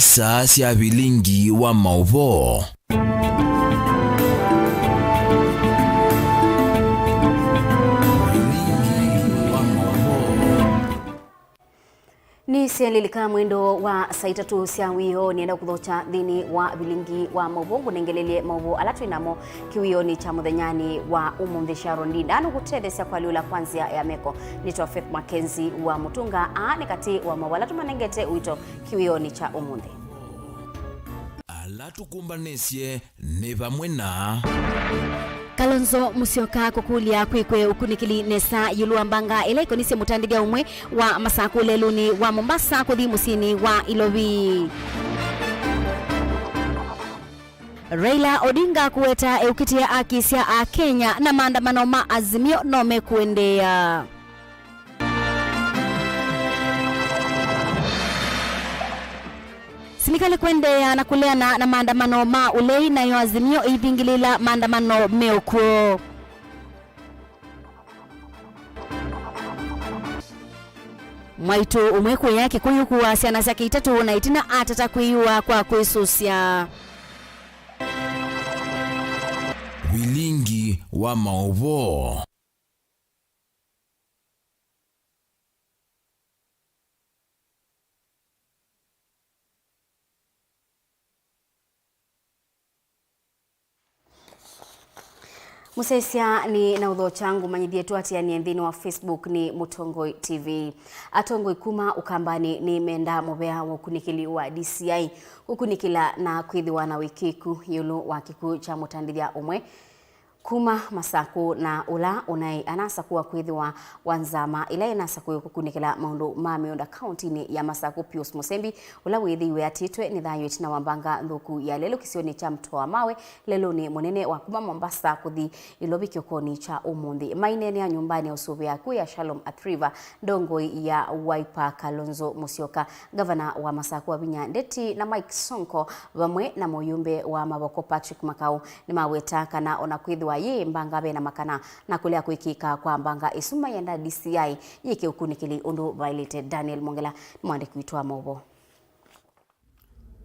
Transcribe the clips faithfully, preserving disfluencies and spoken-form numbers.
Saa sya vilingi wa maũvoo. Vilingi wa maũvoo. Nĩsyaĩlĩlĩka mwendo wa saa itatũ sya wĩoo, nĩenda kũthokya nthĩnĩ wa vilingi wa maũvoo, ngũnengelelye maũvoo ala twĩ namo kĩwĩonĩ kya mũthenyanĩ wa ũmũnthĩ. Sharon Ndinda nũkũtetheesya kwalyũla kwa nzĩa ya meko. Nĩtwa Faith Mackenzie wa Mũtũnga. Aa nĩ katĩ wa maũvoo ala tũmanengete ũito kĩwĩonĩ kya ũmũnthĩ. Ala tũkũmbanĩsye nĩ vamwe na Kalonzo Musyoka kũkũlya kwĩkwe ũkunĩkĩli nesa ĩũlũ wa mbanga ĩla ĩkonisye mũtandĩthya ũmwe wa masakũ lelũnĩ wa Mombasa kũthi mũsyĩnĩ wa Ilovi. Raila Odinga kũweta eũkitĩa aki sya Akenya na maandamano ma Azimio no mekũendeea. Silikalĩ kũendeea na kũleana na maandamano ma ũlei, nayo Azimio ĩivingĩlĩĩla maandamano meũkw'o. Mwaitũ ũmwe kũya Kĩkũyũ kũaa syana syake itatũ na ĩtina atata kwĩyũaa kwa kwĩsũsya. Vilingi wa maũvoo. Mũsyaĩĩsya nĩ na ũthokya ngũmanyĩthye tũatĩanĩe nthĩnĩ wa Facebook nĩ Mũtongoi T V. Atongoi kuma Ũkambanĩ nĩ menda mũvea wa ũkunĩkĩli wa D C I kũkunĩkĩla na kwĩthĩwa na wĩkĩĩku ĩũlũ wa kĩkw'ũ kya mũtandĩthya ũmwe kuma Masakũ na ũla ũnaĩ anasakũwa kwĩthĩwa wa nzama ĩla ĩnasakũiwe kũkunĩkĩla maũndũ ma mĩũnda kaũntinĩ ya Masakũ, Pius Mũsembi, ũla wĩthĩiwe atĩtwe nĩ thayũ ĩtina wa mbanga nthũku ya lelũ kĩsionĩ kya Mto wa Mawe, lelũnĩ mũnene wa kuma Mombasa kũthi Ilovi kĩokonĩ kya ũmũnthĩ. Maineenea nyũmbanĩ ya ũsũvĩa kũũ ya Shalom Athi River, ndongoi ya Wiper Kalonzo Musyoka, ngavana wa Masakũ Wavinya Ndeti na Mike Sonko, vamwe na mũyumbe wa Mavoko Patrick Makau. Nĩmaweta kana ona kwĩthĩwa yĩ mbanga ve na makana na kũlea kwĩkĩka kwa mbanga ĩsu, mayenda D C I yĩke ũkunĩkĩli ũndũ vaĩlĩte. Daniel Mwongela nĩ mwandĩki witũ wa maũvoo.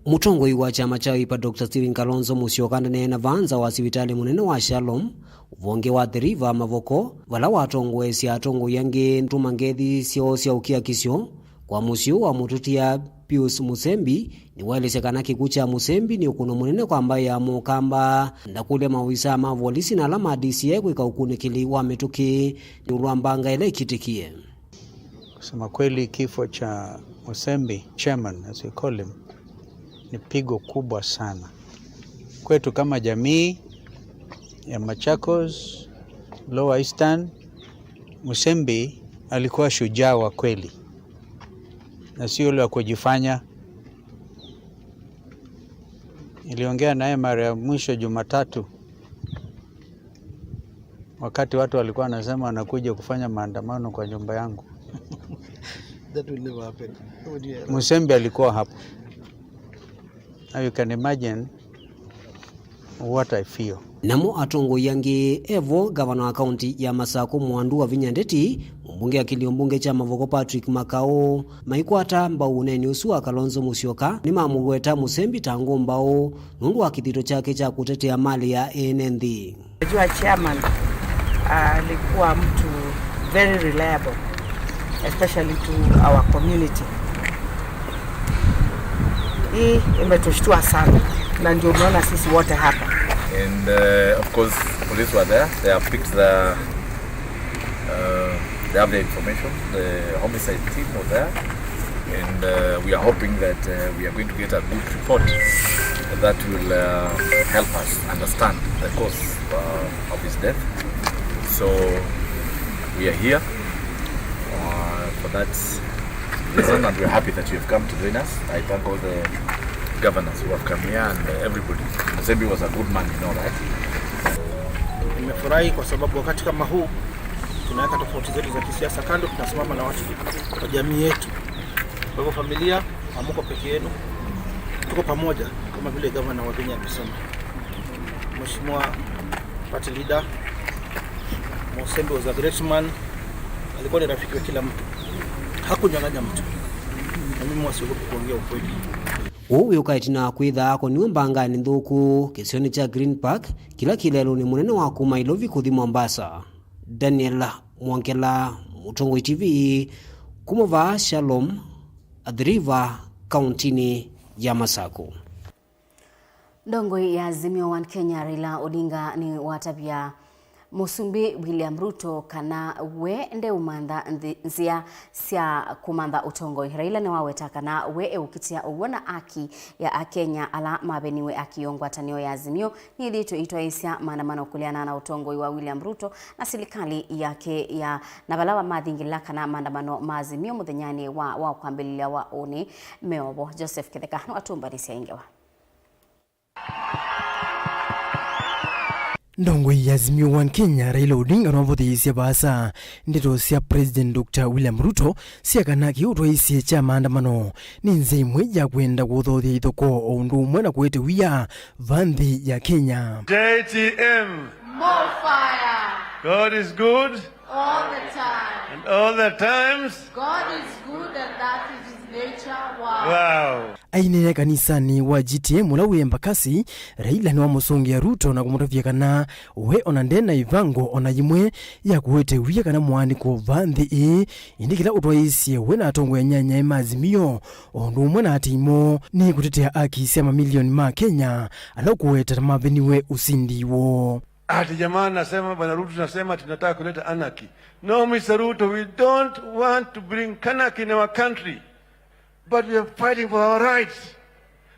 Mũtongoi wa kyama kya Wiper, Doctor Stephen Kalonzo Musyoka, ndaneena vaa nza wa sivitalĩ mũnene wa Shalom, ũvonge wa Athi River, Mavoko, vala watongoesya atongoi angĩ ntũma ngethi syoo sya ũkiakisyo kwa mũsyĩ ũũ wa mũtũtia Pius Mũsembi. Nĩwaelesya kana kĩkw'ũ kya Mũsembi nĩ ũkũno mũnene kwa mbaĩ ya Mũkamba, na kũlya maovisaa ma volisi na ala ma D C I kwĩka ũkunĩkĩli wa mĩtũkĩ ĩũlũ wa mbanga ĩla ĩkitĩkie. Kusema kweli, kifo cha Mũsembi, chairman as we call him, ni pigo kubwa sana kwetu kama jamii ya Machakos, Lower Eastern. Mũsembi alikuwa shujaa wa kweli na sio ule wa kujifanya. Niliongea naye mara ya mwisho Jumatatu, wakati watu walikuwa wanasema wanakuja kufanya maandamano kwa nyumba yangu. That will never happen. What do you Mũsembi alikuwa hapo. Now you can imagine what I feel. Namo atongoi angĩ evo, ngavana wa kaunti ya Masakũ Mwandu Wavinya Ndeti, mũmbunge wa kĩlio mbunge kya Mavoko Patrick Makau, maikwata mbau ũneeni ũsu wa Kalonzo Musyoka, nĩmamũweta Mũsembi ta ngũmbaũ nũndũ wa kĩthito kyake kya kũtetea malĩ ya ene nthĩ. Najua chairman, ah, alikuwa mtu very reliable, especially to our community. Hii imetushtua sana, na ndio umeona sisi wote hapa. And, uh, of course, police were there. They have picked the, uh, they have the information. The homicide team was there. And, uh, we are hoping that, uh, we are going to get a good report that will, uh, help us understand the cause, uh, of his death. So we are here, uh, for that reason, and we are happy that you have come to join us. I thank all the governors who have come here and, uh, everybody. Mũsembi was a good man, you know that. Nimefurahi kwa sababu wakati kama huu tunaweka tofauti zetu za kisiasa kando, tunasimama na watu wa jamii yetu. Kwa hivyo familia, hamko peke yenu, tuko pamoja kama vile gavana wa Kenya amesema. Mheshimiwa party leader, Mũsembi was a great man, alikuwa ni rafiki wa kila mtu, hakunyang'anya mtu, na mimi huwa siogopi kuongea ukweli. Ũu wĩũka ĩtina wa kwĩtha akoniwe mbanganĩ nthũku kĩsionĩ kya Green Park, kĩla kĩ lelũnĩ mũnene wa kuma Ilovi kũthi Mombasa. Daniel Mwongela, Mũtongoi T V, kuma vaa Shalom, Athi River, kauntinĩ ya Masaku. Ndongoi ya Azimio One Kenya Raila Odinga nĩwatavya Mũsumbĩ William Ruto kana we ndeũmantha nthĩ, nzĩa sya kũmantha ũtongoi. Raila nĩwaweta kana we eũkitĩa ũw'o na aki ya Akenya ala maveniwe. Aki yo ngwatanĩo ya Azimio nĩyĩthĩĩtwe ĩitwaĩĩsya maandamano kũleana na ũtongoi wa William Ruto na silikalĩ yake ya, na vala mathingĩlĩla kana maandamano ma Azimio mũthenyanĩ wa, wa kwambĩlĩlya wa ũnĩ meovo. Joseph Kĩtheka nĩwatũmbanĩsya ĩ ngewa. Ndongoi ya Azimio One Kenya, Raila Odinga, nĩwavũthĩĩsye vaasa ndeto sya President Doctor William Ruto sya kana kĩu ũtwaĩĩsye kya maandamano nĩ nzĩa ĩmwe ya kwenda kũthothya ithokoo o ũndũ ũmwe na kũete wia va nthĩ ya Kenya. J T M. More fire. God is good. All the time. And all the times. God is good and that is his nature. Wow. Wow. Aineena kanisanĩ wa G T M ũla wĩ Embakasi, Raila nĩwamũsũngĩa Ruto na kũmũtavya kana we ona nde na ĩvango ona yĩmwe ya kũete wia kana mũaanĩko va nthĩ ĩĩ, ĩndĩ kĩla ũtwaĩĩsye we na atongoi anyanyae ma Azimio o ũndũ ũmwe na atei moo nĩ kũtetea aki sya mamilioni ma Kenya ala ũkũweta ta maveniwe ũsindi woo. Ati jamaa nasema, Bwana Ruto nasema tunataka kuleta anarchy. No, Mister Ruto, we don't want to bring anarchy in our country. But we are fighting for our rights.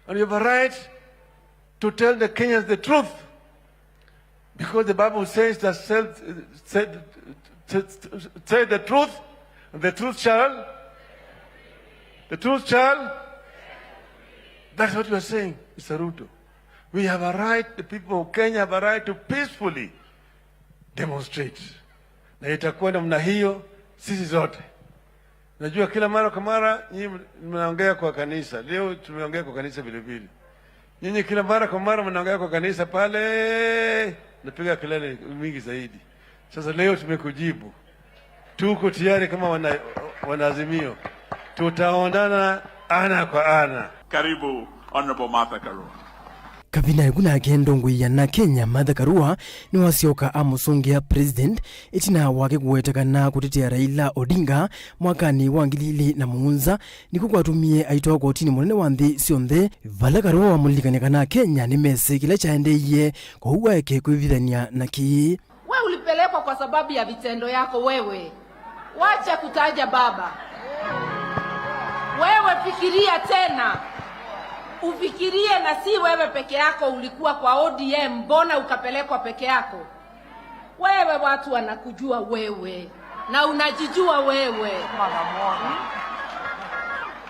And we have a right to tell the Kenyans the truth. Because the Bible says that sell, said, said, say the truth, and the truth shall, the truth shall. That's what we are saying, Mister Ruto. We have a right, the people of Kenya have a right to peacefully demonstrate. Na itakuwa namna hiyo sisi zote. Najua kila mara kwa mara nyinyi mnaongea kwa kanisa. Leo tumeongea kwa kanisa vile vile. Nyinyi kila mara kwa mara mnaongea kwa kanisa pale, napiga kelele mingi zaidi. Sasa leo tumekujibu. Tuko tayari kama wana, wanaazimio. Tutaonana ana kwa ana. Karibu, Honorable Martha Karua. Kavindanĩ ku nake ndongoi ya na Kenya Martha Karua nĩwasyoka amũsũngĩa President ĩtina wake kũweta kana kũtetea Raila Odinga mwakanĩ wa ngili ilĩ na mũonza nĩkw'o kwatumie aitwawa kotinĩ mũnene wa nthĩ syonthe, vala Karua wamũlilikany'a kana Kenya nĩmesĩ kĩla kyaendeeie, kwoou waeke kwĩvithany'a na kĩĩ. We ulipelekwa kwa sababu ya vitendo yako wewe. Wacha kutaja baba. Wewe fikiria tena. Ufikirie na si wewe peke yako ulikuwa kwa O D M, mbona ukapelekwa peke yako? Wewe watu wanakujua wewe. Na unajijua wewe.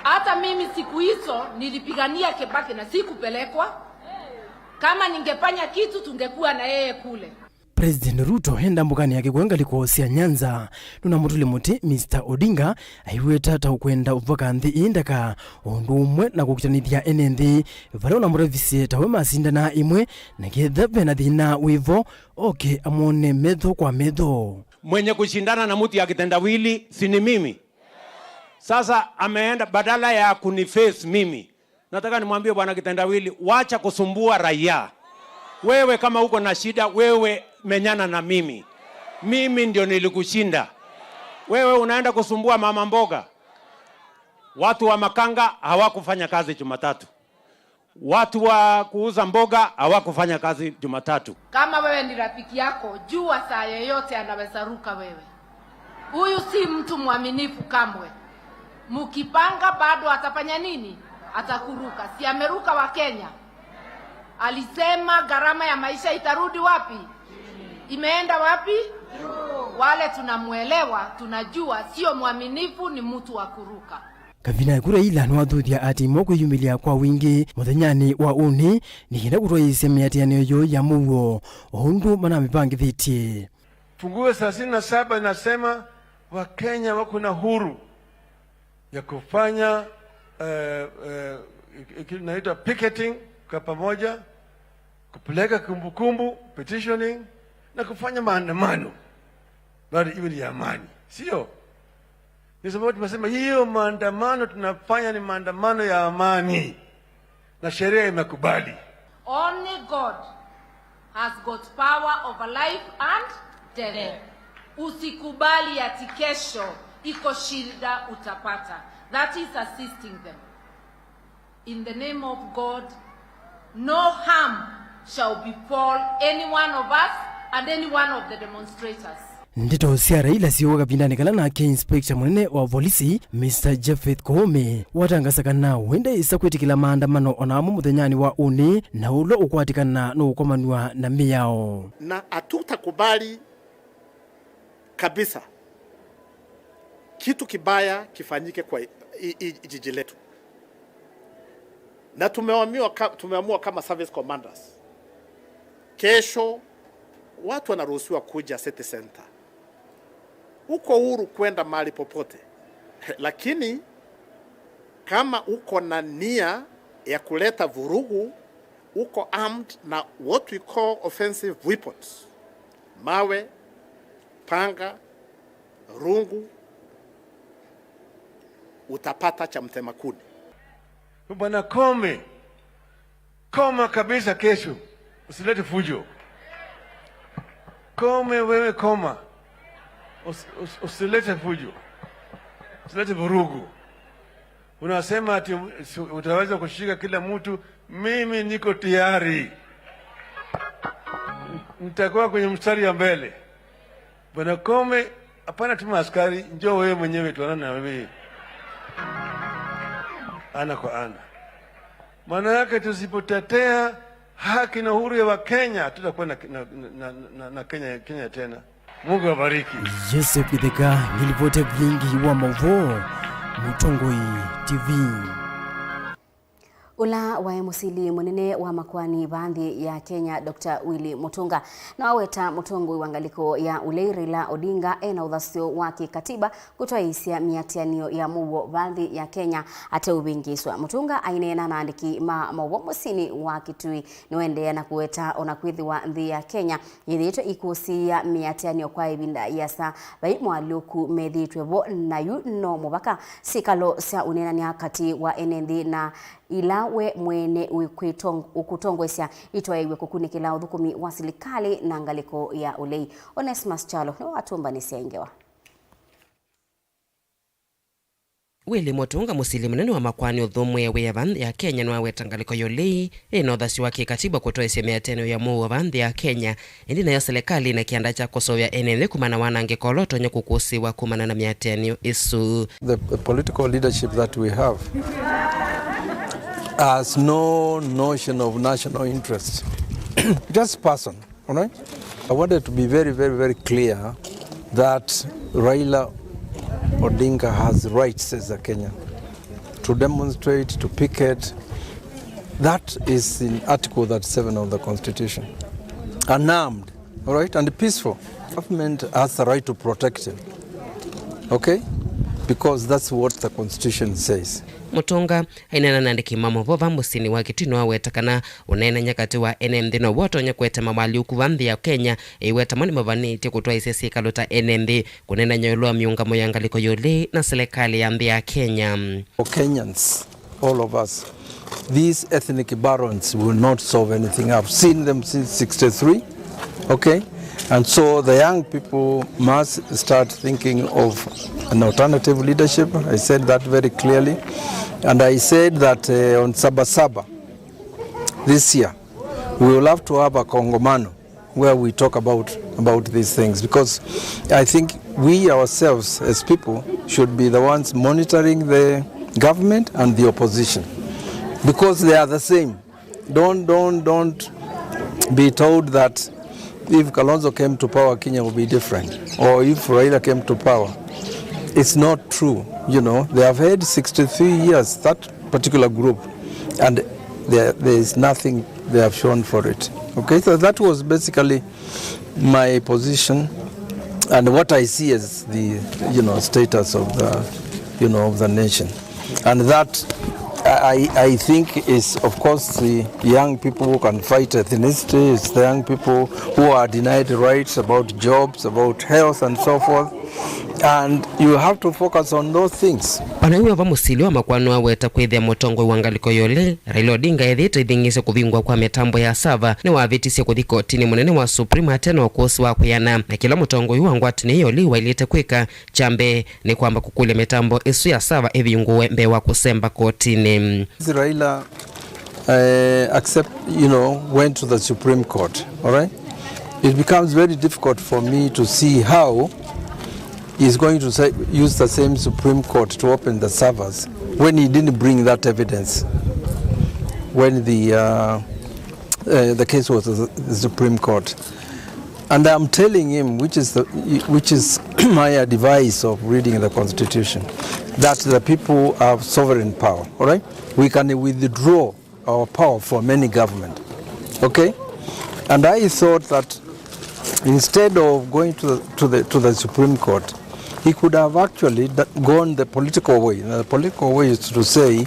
Hata mimi siku hizo nilipigania Kibaki na sikupelekwa. Kama ningefanya kitu tungekuwa na yeye kule. President Ruto e ndambũkanĩ yake kũya ngalĩko sya Nyanza, nũnamũtũlye mũtĩ Mister Odinga aiweta ta ũkwenda ũvaka nthĩ ĩĩ ndaka, o ũndũ ũmwe na kũkitanĩthya ene nthĩ, vala ũnamũtavisye ta we masindanaa ĩmwe, na ketha ve na thĩna wĩ vo, oke amwone metho kwa metho. Mwenye kushindana na mtu ya kitendawili si ni mimi? Sasa ameenda, badala ya kuniface mimi, nataka nimwambie Bwana Kitendawili, wacha kusumbua raia. Wewe kama uko na shida, wewe menyana na mimi. Mimi ndio nilikushinda. Wewe unaenda kusumbua mama mboga. Watu wa makanga hawakufanya kazi Jumatatu. Watu wa kuuza mboga hawakufanya kazi Jumatatu. Kama wewe ni rafiki yako, jua saa yoyote anaweza ruka wewe. Huyu si mtu mwaminifu kamwe. Mukipanga bado atafanya nini? Atakuruka. Si ameruka wa Kenya? Alisema gharama ya maisha itarudi wapi? Imeenda wapi? Wale tunamuelewa, tunajua sio mwaminifu, ni mtu wa kuruka. Kavindanĩ ku Raila nĩwathuthya atei moo kwĩyumĩlya kwa wingĩ mũthenyanĩ wa ũnĩ nĩ kenda kũtwaĩĩsya mĩatĩanĩo yoo ya mũuo o ũndũ manamĩvangĩthĩtye. Funguo thelathini na saba inasema Wakenya wako na huru ya kufanya, eh, eh, kinaitwa picketing kwa pamoja, kupeleka kumbukumbu, petitioning, na kufanya maandamano, bado iwe ni ya amani, sio? Ni sababu tumesema hiyo maandamano tunafanya ni maandamano ya amani. Na sheria imekubali. Only God has got power over life and death. Usikubali ati kesho iko shida utapata. That is assisting them. In the name of God, no harm shall befall any one of us and any one of the demonstrators. Ndeto sya Raila syĩwa kavindanĩ kala nake inspector mũnene wa volisi, Mister Japheth Koome, watangasa kana wenda ĩsa kwĩtĩkĩla maandamano o na amwe mũthenyanĩ wa ũnĩ, na ũla ũkwatĩkana nũũkomanw'a na mĩao. Na hatutakubali kabisa kitu kibaya kifanyike kwa i, i, i, jiji letu. Na tumeamua, ka, tumeamua kama service commanders, kesho watu wanaruhusiwa kuja city center. Uko huru kwenda mahali popote. Lakini kama uko na nia ya kuleta vurugu, uko armed na what we call offensive weapons, mawe, panga, rungu, utapata cha mtema kuni. Bwana Koome, koma kabisa kesho. Usilete fujo. Koome, wewe koma. Us, us, usilete fujo. Usilete vurugu. Unasema ati usi, utaweza kushika kila mtu. Mimi niko tayari. Nitakuwa kwenye mstari ya mbele. Bwana Koome, hapana tuma askari, njoo wewe mwenyewe tuonane na wewe. Ana kwa ana. Maana yake tusipotetea haki na uhuru ya Wakenya, hatutakuwa na, na, na, na, na Kenya, Kenya tena. Mungu awabariki. Joseph Githeka, nĩ livoti ya vilingi wa mauvoo, Mũtongoi T V. Ũla waĩ mũsili mũnene wa makoani vaa nthĩ ya Kenya, Doctor Willy Mutunga, nĩwaweta mũtongoi wa ngalĩko ya ũlei Raila Odinga e na ũthasyo wa kĩkatiba kũtwaĩĩsya mĩatĩanĩo ya mũuo vaa nthĩ ya Kenya ateũvĩngĩĩswa. Mutunga aineena na aandĩki ma maũvoo mũsyĩnĩ wa Kitui nĩwaendeea na kũweta o na kwĩthĩwa nthĩ ya Kenya yĩthĩĩtwe ĩkũsĩĩa mĩatĩanĩo kwa ĩvinda ĩasa, vai moalyũku methĩĩtwe vo, na yu no mũvaka syĩkalo sya ũneenany'a katĩ wa ene nthĩ na ila we mwene wĩkwĩtong-, ũkũtongoesya itwaĩw'e kũkunĩkĩla ũthũkũmi wa silikalĩ na ngalĩko ya ũlei. Onesmus Kyalo nĩwe watũmbanĩsya ĩ ngewa. Willy Mutunga, mũsili mũnene wa makoani ũthũmũe wĩa vaa nthĩ ya Kenya, nĩwaweta ngalĩko ya ũlei ĩ na ũthasyo wa kĩkatiba kũtwaĩĩsya mĩatĩanĩo ya mũuo vaa nthĩ ya Kenya, ĩndĩ nayo silikalĩ na kĩanda kya kũseũvya ene nthĩ kumana na wanangĩko ũla ũtonya kũkũsĩĩwa kumana na mĩatĩanĩo ĩsu. The, the political leadership that we have has no notion of national interest. Just person. All right? I wanted to be very, very, very clear that Raila Odinga has rights as a Kenyan to demonstrate, to picket. That is in Article thirty-seven of the Constitution. Unarmed, all right, and peaceful. Government has the right to protect him. Okay? Because that's what the Constitution says. Mutunga aineena na andĩki ma maũvoo vaa mũsyĩnĩ wa Kitui nĩwaweta kana ũneenany'a katĩ wa ene nthĩ now'o ũtonya kũete mawalyũku vaa nthĩ ya Kenya, ĩwetamwa nĩmavanĩtye kũtwaĩĩsya syĩkalo ta ene nthĩ, kũneenany'a ĩũlũ wa mĩũngamo ya ngalĩko ya ũlei na silikalĩ ya nthĩ ya Kenya. For Kenyans, all of us, these ethnic barons will not solve anything. I've seen them since sixty-three. Okay? And so the young people must start thinking of an alternative leadership. I said that very clearly. And I said that, uh, on Saba Saba this year, we will have to have a kongamano where we talk about, about these things, because I think we ourselves as people should be the ones monitoring the government and the opposition, because they are the same. Don't, don't, don't be told that if Kalonzo came to power, Kenya will be different, or if Raila came to power. It's not true. You know, they have had sixty-three years, that particular group, and there, there is nothing they have shown for it. Okay, so that was basically my position and what I see as the, you know, status of the, you know, of the nation. And that, I, I think, is, of course, the young people who can fight ethnicity, it's the young people who are denied rights about jobs, about health, and so forth. And you have to focus on those things. Ona yu ava mũsili wa makwano aweta kwĩthĩa mũtongoi wa ngalĩko ya ũlei, Raila Odinga ethĩĩtwe ithing'ĩĩsye kũvingũa kwa mĩtambo ya sava, nĩwavĩtisye kũthi kotinĩ mũnene wa Supreme ate na ũkũsĩ wa kwĩana, na kĩla mũtongoi wa ngwatanĩo ya ũlei waĩlĩte kwĩka kya mbee nĩ kwamba kũkũlya mĩtambo ĩsu ya sava ĩvingũwe mbee wa kũsemba kotinĩ. Raila, uh, accept, you know, went to the Supreme Court, all right? It becomes very difficult for me to see how he's going to say, use the same Supreme Court to open the servers when he didn't bring that evidence when the, uh, uh, the case was at the Supreme Court. And I'm telling him, which is the, which is my advice of reading the Constitution, that the people have sovereign power, all right? We can withdraw our power from any government, okay? And I thought that instead of going to the, to the, to the Supreme Court, he could have actually d-, gone the political way. And the political way is to say,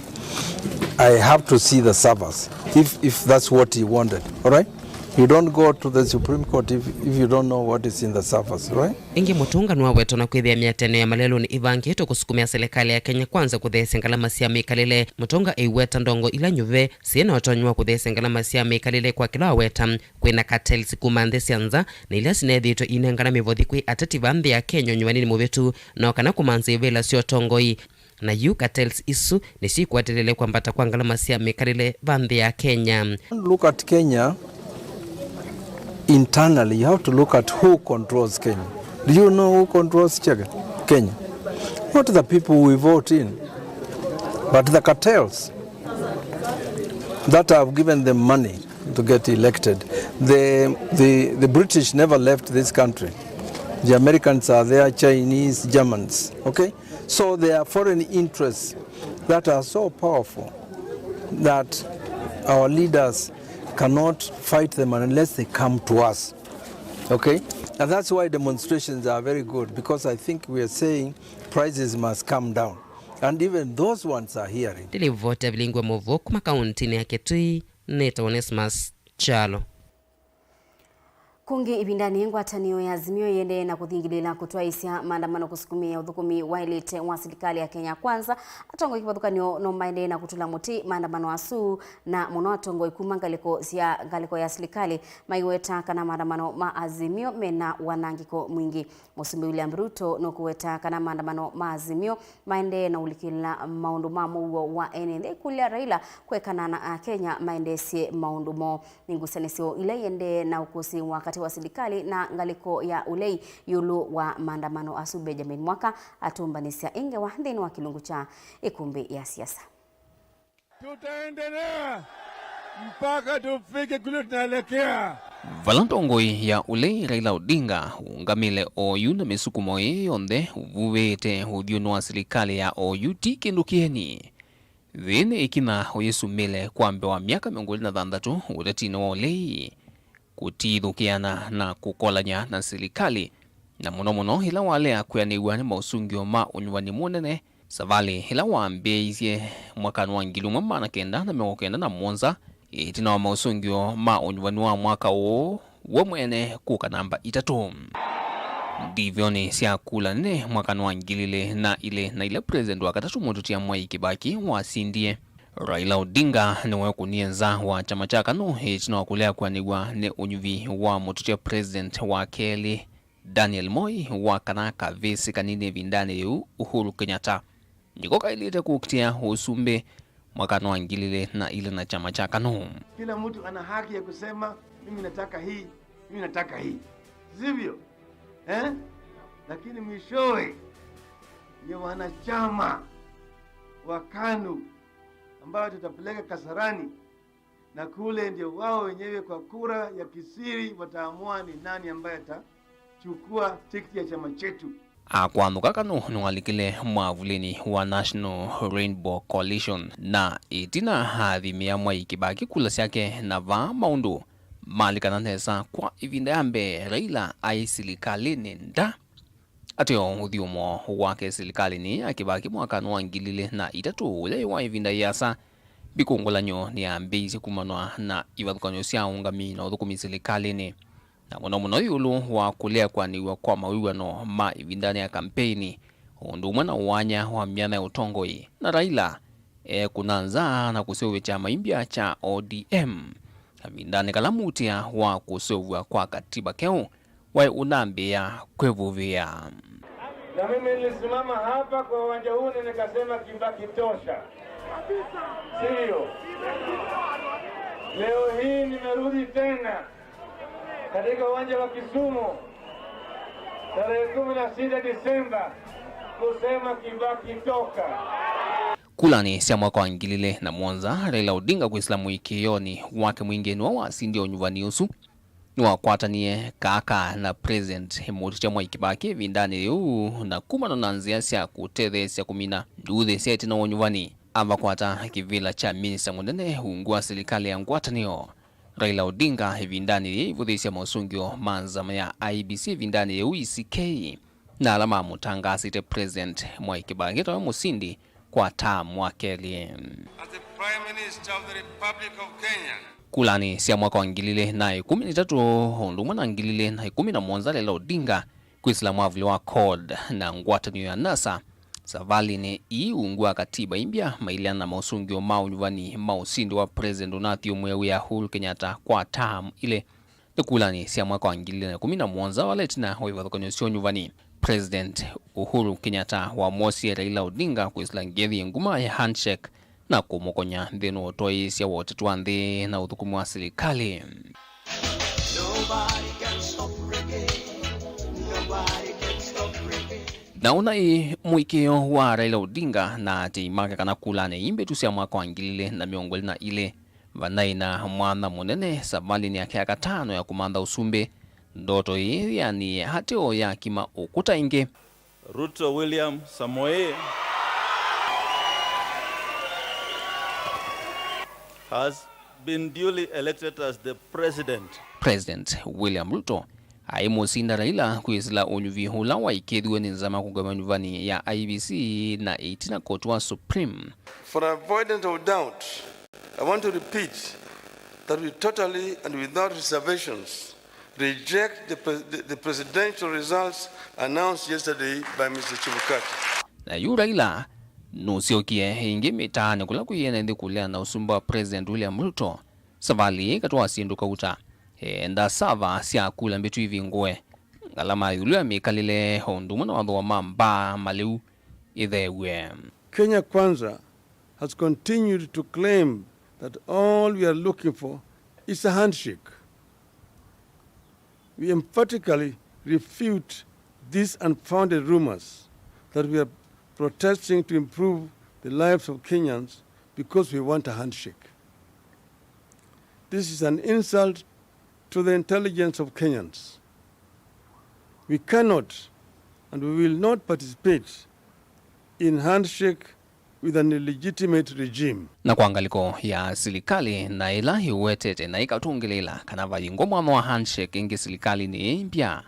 "I have to see the servers," if, if that's what he wanted, all right? You don't go to the Supreme Court if, if you don't know what is in the servers, right? Ĩngĩ, Mũtũnga nĩwawetwa na kwĩthĩa mĩatĩanĩo ya malelũnĩ ĩvangĩtwe kũsukumĩa silikalĩ ya Kenya Kwanza kũtheesya ngalama sya mĩkalĩle. Mũtũnga eiweta ndongo ila nyuve syĩ na ũtonyi wa kũtheesya ngalama sya mĩkalĩle kwa kĩla waweta kwĩ na cartels kuma nthĩ sya nza na ila sineethĩĩtwe inengana mĩvothi kwĩ ateti va nthĩ ya Kenya ũnyuvanĩnĩ mũvĩtu, no kana kũmanza ivĩla sya ũtongoi. Na yu cartels isu nĩsyo ikwatĩlĩle kwambata kwa ngalama sya mĩkalĩle va nthĩ ya Kenya. Look at Kenya internally. You have to look at who controls Kenya. Do you know who controls Chega-, Kenya? Not the people we vote in, but the cartels that have given them money to get elected. The, the, the British never left this country. The Americans are there, Chinese, Germans, okay? So there are foreign interests that are so powerful that our leaders cannot fight them unless they come to us. Okay? And that's why demonstrations are very good, because I think we are saying prices must come down. And even those ones are hearing. Nĩ livoti ya Vilingwa Mũvoo kuma kauntinĩ ya Kitui, nĩtawa Onesmus Kyalo. Kũngĩ ĩvindanĩ, ngwatanĩo ya Azimio yĩendee na kũthingĩlĩĩla kũtwaĩĩsya maandamano kũsukumĩa ũthũkũmi waĩlĩte wa silikalĩ ya Kenya Kwanza. Atongoi kĩvathũkany'o no maendee na kũtũla mũtĩ maandamano asu, na mũno atongoi kuma ngalĩko sya ngalĩko ya silikalĩ maiweta kana maandamano ma Azimio mena wanangĩko mwingĩ. Mũsumbĩ William Ruto nũkũweta kana maandamano ma Azimio maendee na ũlikĩla maũndũ ma mũuo wa ene nthĩ, kũlya Raila kwekana na Akenya maendeesye maũndũ moo. Nĩ ngusanĩsyo ila iendee na ũkũsĩ wa katĩ wa silikalĩ na ngalĩko ya ũlei ĩũlũ wa maandamano asu. Benjamin Mwaka atũmbanĩsya ĩ ngewa nthĩnĩ wa kĩlungu kya ĩkũmbĩ ya siasa. Tutaendelea mpaka tufike kule tunaelekea. Vala ndongoi ya ũlei Raila Odinga ũngamĩle oyu na mĩsukumo ĩĩ yonthe ũvuvĩĩte ũthyũnĩ wa silikalĩ ya oyu ti kĩndũ kĩeni. Yĩĩ nĩ ĩkinya ũyĩsumĩle kwa mbee wa myaka mĩongo ĩlĩ na thanthatũ ũtetinĩ wa ũlei, kũtithũkĩana na kũkolany'a na silikalĩ, na mũno mũno ĩla walea kwĩanĩw'a nĩ maũsũngĩo ma ũnyuvani mũnene, savalĩ ĩla wambĩĩisye mwakanĩ wa ngili ĩmwe maana kenda na mĩongo kenda na mũonza, ĩtina wa maũsũngĩo ma ũnyuvani wa mwaka ũũ we mwene kũka namba itatũ. Ndivyonĩ sya kula nene mwakanĩ wa ngili ilĩ na ilĩ, na ila President wa katatũ mũtũtia Mwai Kĩbakĩ wasindie, Raila Odinga nĩwekũnie nza wa kyama kya KANU ĩtina wa kũlea kwĩanĩw'a nĩ ũnyuvi wa mũtũtia President wa kelĩ Daniel Moi wa kana kavĩsĩ kanini ĩvindanĩ yĩu Uhuru Kenyatta. Nĩko kaĩlĩte kũkitĩa ũsumbĩ mwakanĩ wa ngili ilĩ na ilĩ na kyama kya KANU. Kila mtu ana haki ya kusema, "Mimi nataka hii, mimi nataka hii." Sivyo? Eh? Lakini mwishowe ni wanachama wa KANU ambao tutapeleka Kasarani, na kule ndio wao wenyewe kwa kura ya kisiri wataamua ni nani ambaye atachukua tikiti ya chama chetu. Akwanũka KANU nĩwalikile mwavulĩnĩ wa National Rainbow Coalition, na ĩtina athimĩa Mwai Kĩbakĩ kula syake, na vaa maũndũ malikana nesa. Kwa ĩvinda ya mbee, Raila aĩ silikalĩnĩ nda. Ateo ũthyũmo wake silikalĩnĩ ya Kĩbakĩ mwakanĩ wa ngili ilĩ na itatũ, ũla ĩ wa ĩvinda ĩasa, mbikũngũlanyo nĩyambĩĩisye kumanwa na ivathũkany'o sya ũũngami na ũthũkũmi silikalĩnĩ. na mũno mũno ĩũlũ wa kũlea kwanĩw'a kwa mawĩw'ano ma ĩvindanĩ ya kampeini, ũndũ ũmwe na ũwanya wa myanya ya ũtongoi, na Raila ekũna nza na kũseũvya kyama imbya kya O D M kavindanĩ kala muutĩa wa kũseũvw'a kwa katiba keũ waĩ ũnambĩĩa kwĩvuvĩa. Na mimi nilisimama hapa kwa uwanja huu na nikasema, "Kibaki tosha." Sivyo? Leo hii nimerudi tena katika uwanja wa Kisumu tarehe kumi na sita Disemba kusema, "Kibaki toka." Kulanĩ sya mwaka wa ngili ilĩ na mũonza, Raila Odinga kwĩsĩla mũĩkĩĩonĩ wake mwingĩ nĩwe wasindie ũnyuvani ũsu. Nĩwakwatanie kaaka na President mũtĩtya Mwai Kĩbakĩ ĩvindanĩ yĩu na kumana na nzĩa sya kũtetheesya kũmina nduuthĩ sya ĩtina wa ũnyuvani. Avakwata kĩvĩla kya minista mũnene ungu wa silikalĩ ya ngwatanĩo. Raila Odinga ĩvindanĩ yĩĩ ivũthĩĩsya mosũngĩo ma nzama ya I E B C ĩvindanĩ yĩu E C K, na ala mamũtangaasĩte President Mwai Kĩbakĩ tawe mũsindi kwa taamu wa kelĩ. As the Prime Minister of the Republic of Kenya. Kulanĩ sya mwaka wa ngili ilĩ na ĩkũmi na itatũ, ũndũ ũmwe na ngili ilĩ na ĩkũmi na mũonza, Raila Odinga kwĩsĩla mwavuli wa CORD na ngwatanĩo ya NASA savalĩnĩ ii ungu wa katiba imbya maileana na mosũngĩo ma ũnyuvani ma ũsindi wa President ũnathyũmũe wĩa Uhuru Kenyatta kwa taamu ilĩ. Nĩ kulanĩ sya mwaka wa ngili ilĩ na ĩkũmi na mũonza, vala ĩtina wa ivathũkany'o sya ũnyuvani, President Uhuru Kenyatta wamwosie Raila Odinga kwĩsĩla ngethi nguma ya handshake na kũmũkonya nthĩnĩ wa ũtwaĩĩsya wa ũteti wa nthĩ na ũthũkũmi wa silikalĩ. Nobody can stop reggae. Nobody can stop reggae. Na ũna ĩ mũĩkĩĩo wa Raila Odinga na aatĩĩi make kana kulanĩ ii mbĩtu sya mwaka wa ngili ilĩ na mĩongo ĩlĩ na ilĩ, vanaĩ na mwanya mũnene savalĩnĩ yake ya katano ya kũmantha ũsumbĩ. Ndoto ĩĩ yĩanĩie ateo yakima ũkũta ĩngĩ. Ruto William Samoei has been duly elected as the president. President William Ruto aimũsinda Raila kwĩsĩla ũnyuvi ũla waĩkĩĩthiw'e nĩ nzama kũkomya nyuvani ya I E B C na ĩtina koti wa Supreme. For avoidance of doubt, I want to repeat that we totally and without reservations reject the, pre- the, the presidential results announced yesterday by Mister Chebukati. Na yu Raila nũsyokie ĩngĩ mĩtaanĩ kũla kwĩ ene nthĩ kũleana na ũsumbĩ wa President William Ruto. Savalĩ ĩĩ katĩ wa syĩndũ kauta, eenda sava sya kula mbĩtu ivingũe, ngalama ya ĩũlũ ya mĩkalĩle, o ũndũ ũmwe na watho wa mambaa malĩu ĩtheew'e. Kenya Kwanza has continued to claim that all we are looking for is a handshake. We emphatically refute these unfounded rumors that we are protesting to improve the lives of Kenyans because we want a handshake. This is an insult to the intelligence of Kenyans. We cannot and we will not participate in handshake with an illegitimate regime. Na kwa ngalĩko ya silikalĩ na ĩla ĩwetete na ĩkatũngĩlĩĩla kana vayingwa mwanya wa handshake ĩngĩ silikalĩnĩ ĩĩ mpya,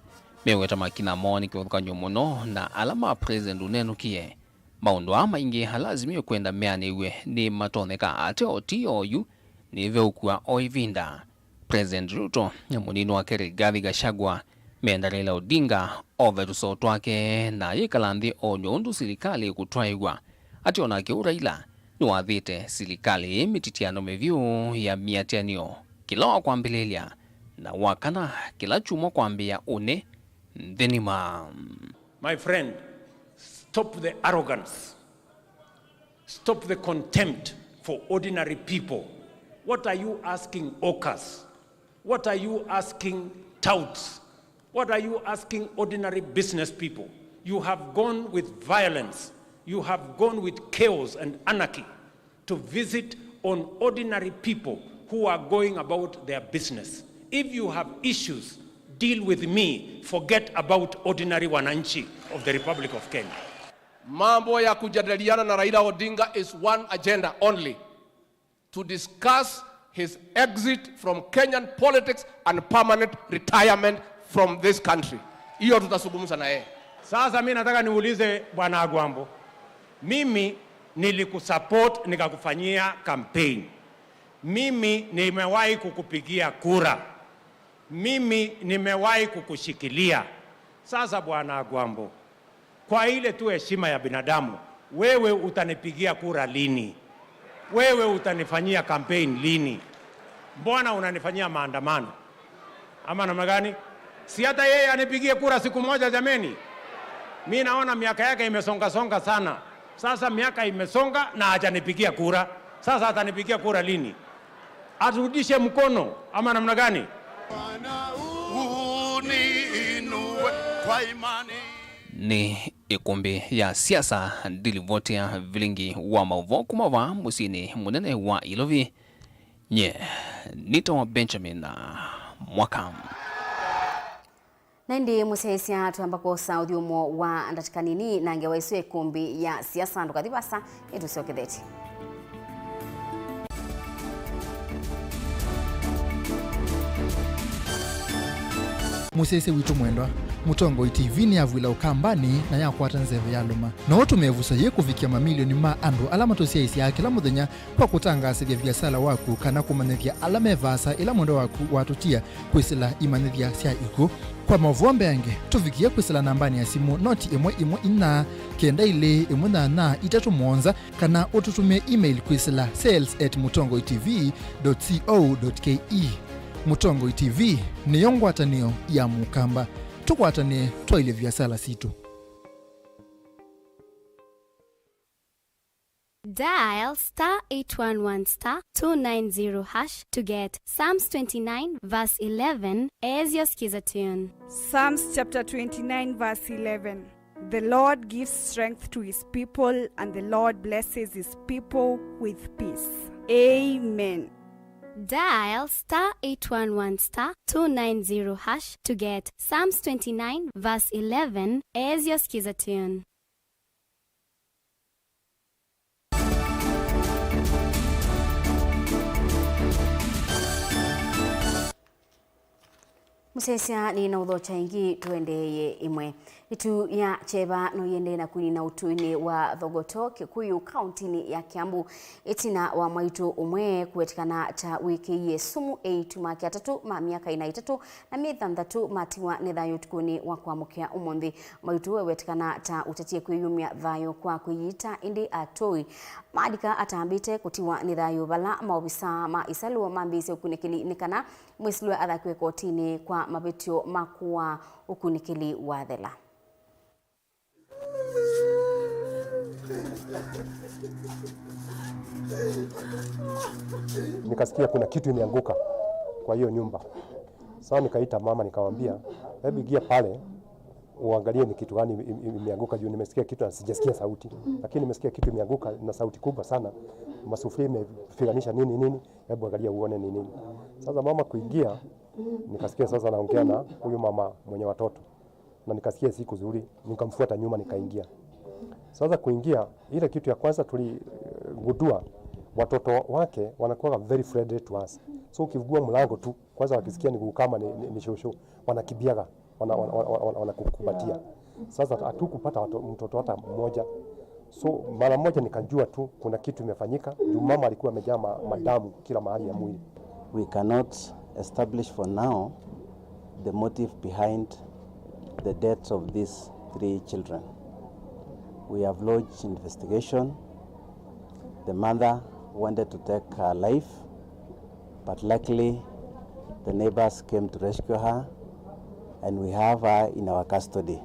meweta makina moo nĩ kĩvathũkany'o mũno na ala ma President ũnenũkie. Maũndũ aa maingĩ ala azimio kwenda meanĩw'e nĩ matonyeka ateo ti oyu nĩveũkua o ĩvinda. President Ruto na mũnini wake Rigathi Gachagua menda Raila Odinga ove tũsoo twake na yĩkala nthĩ onyw'a ũndũ silikalĩ ĩkũtwaĩw'a. Atĩ o nake ũ Raila nĩwathĩte silikalĩ ĩĩ mĩtityano mĩvyũ ya mĩatĩanĩo kĩla wa kwambĩlĩlya na wa kana kĩla kyumwa kwambĩĩa ũnĩ nthĩ nima. My friend, stop the arrogance. Stop the contempt for ordinary people. What are you asking hawkers? What are you asking touts? What are you asking ordinary business people? You have gone with violence. You have gone with chaos and anarchy to visit on ordinary people who are going about their business. If you have issues, deal with me. Forget about ordinary wananchi of the Republic of Kenya. Mambo ya kujadiliana na Raila Odinga is one agenda only, to discuss his exit from Kenyan politics and permanent retirement from this country. Hiyo tutazungumza na yeye. Sasa mi nataka niulize Bwana Agwambo, mimi nilikusupport nikakufanyia campaign. Mimi nimewahi kukupigia kura. Mimi nimewahi kukushikilia. Sasa, Bwana Agwambo, kwa ile tu heshima ya binadamu, wewe utanipigia kura lini? Wewe utanifanyia campaign lini? Mbona unanifanyia maandamano? Ama namna gani? Si hata yeye anipigie kura siku moja, jameni? Mi naona miaka yake imesonga songa sana. Sasa miaka imesonga na hajanipigia kura. Sasa atanipigia kura lini? Aturudishe mkono ama namna gani? Bwana, uniinue kwa imani. Nĩ ĩkũmbĩ ya siasa, ndilivoti ya vilingi wa maũvoo kuma vaa mũsyĩnĩ mũnene wa Ilovi. Nye nĩtawa Benjamin Mwaka. Na ĩndĩ mũsyaĩĩsya, twamba kwosa ũthyũmũo wa ndatĩka nini na ngewa ĩsu ya ĩkũmbĩ ya siasa. Ndũkathi vasa, nĩtũsyokethetye. Mũsyaĩĩsya witũ mwendwa, Mũtongoi T V nĩyavw'ĩla Ũkambanĩ na yakwata nzeve ya lũma. No ũtũme ĩvuso yĩĩ kũvikĩa mamilioni ma andũ ala matũsyaĩĩsyaa kĩla mũthenya kwa kũtangaasĩthya viasala waku kana kũmanyĩthya ala me vaasa ĩla mwendwa waku watũtia kwĩsĩla imanyĩthya sya ikw'ũ. Kwa maũvoo mbeange, tũvikĩe kwĩsĩla nambanĩ ya simũ noti ĩmwe ĩmwe inya kenda ilĩ ĩmwe nyanya itatũ mũonza, kana ũtũtũmĩe email kwĩsĩla sales at mũtongoi T V dot co dot K E. Mũtongoi T V nĩyo ngwatanĩo ya Mũkamba. Tũkwatanĩe twaĩlye viasala sitũ. Dial star eight one one star two nine zero hash to get Psalms twenty-nine verse eleven as your Skiza tune. Psalms chapter twenty-nine verse eleven. The Lord gives strength to his people, and the Lord blesses his people with peace. Amen. Dial star eight one one star two nine zero hash to get Psalms twenty-nine verse eleven as your Skiza tune. Mũsyaĩĩsya nĩ na ũthokya ĩngĩ, tũendeeye ĩmwe. Ĩtu ya kyeva no yĩendee na kũnina ũtũinĩ wa Thogoto, Kĩkũyũ, kaũntinĩ ya Kiambu, ĩtina wa mwaitũ ũmwe kũwetĩkana ta wĩkĩie sumu eĩtu make atatũ ma myaka ĩna ĩtatũ na myei thanthatũ matiwa nĩ thayũ ũtukũnĩ wa kwamũkĩa ũmũnthĩ. Mwaitũ ũũ ewetĩkana ta ũtatie kwĩyumya thayũ kwa kwĩyita, ĩndĩ atũi ma ndika atambĩte kũtiwa nĩ thayũ vala maovisaa ma ĩsalũ mambĩĩsye ũkunĩkĩli nĩ kana mwĩsĩlwe athakiwe kotinĩ kwa mavĩtyo ma kũaa ũkunĩkĩli wathela. Nikasikia kuna kitu imeanguka kwa hiyo nyumba. Sasa nikaita mama, nikamwambia, "Hebu ingia pale uangalie ni kitu gani ime-, ime-, imeanguka juu nimesikia kitu na sijasikia sauti. Lakini nimesikia kitu imeanguka na sauti kubwa sana. Masufuria imepiganisha nini nini. Hebu angalia uone ni nini." Sasa mama kuingia, nikasikia sasa naongea na huyu mama mwenye watoto. Na nikasikia si kuzuri, nikamfuata nyuma nikaingia. Sasa kuingia, ile kitu ya kwanza tuligundua, watoto wake wanakuwa very friendly to us. So ukifungua mlango tu, kwanza wakisikia ni kama ni, ni, ni shosho, wanakimbiaga, wana, wana, wana, wana, wanakukumbatia. Sasa hatukupata watu, mtoto hata mmoja. So mara moja nikajua tu kuna kitu imefanyika, juu mama alikuwa amejaa ma-, madamu kila mahali ya mwili. We cannot establish for now the motive behind the deaths of these three children. We have lodged investigation. The mother wanted to take her life, but luckily the neighbors came to rescue her, and we have her in our custody.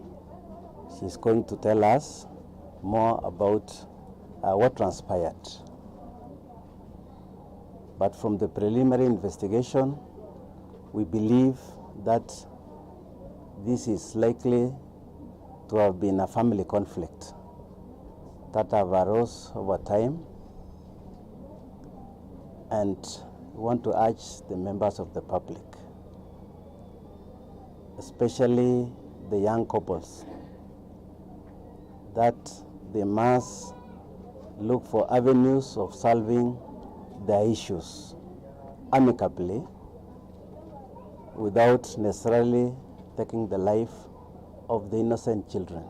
She is going to tell us more about, uh, what transpired. But from the preliminary investigation, we believe that this is likely to have been a family conflict that have arose over time, and we want to urge the members of the public, especially the young couples, that they must look for avenues of solving their issues amicably without necessarily taking the life of the innocent children.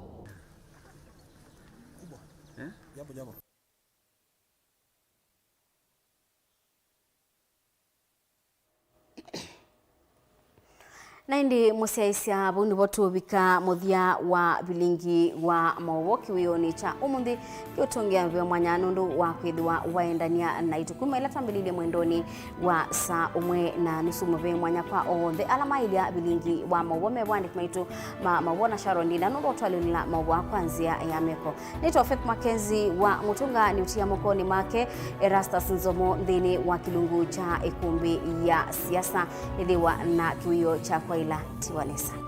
Na ĩndĩ mũsyaĩĩsya, vau nĩvo tũũvika mũthya wa vilingi wa maũvoo kĩwĩonĩ kya ũmũnthĩ. Kĩũtũngĩa ve mwanya nũndũ wa kwĩthĩwa waendania naitũ kuma ĩla twambĩlĩilye mwendonĩ wa saa ũmwe na nusu. Mũvee mwanya kwa onthe ala maĩlya vilingi wa maũvoo, me vo andĩki maitũ ma maũvoo na Sharon Ndinda nũndũ ũtwalĩlĩla maũvoo kwa nzĩa ya meko. Nĩtwa Faith Mackenzie wa Mũtũnga, nĩũtia mokonĩ make Erastus Nzomo nthĩnĩ wa kĩlungu kya ĩkũmbĩ ya siasa. Ĩthĩwa na kĩwĩo kya kwaĩla, tiwa nesa.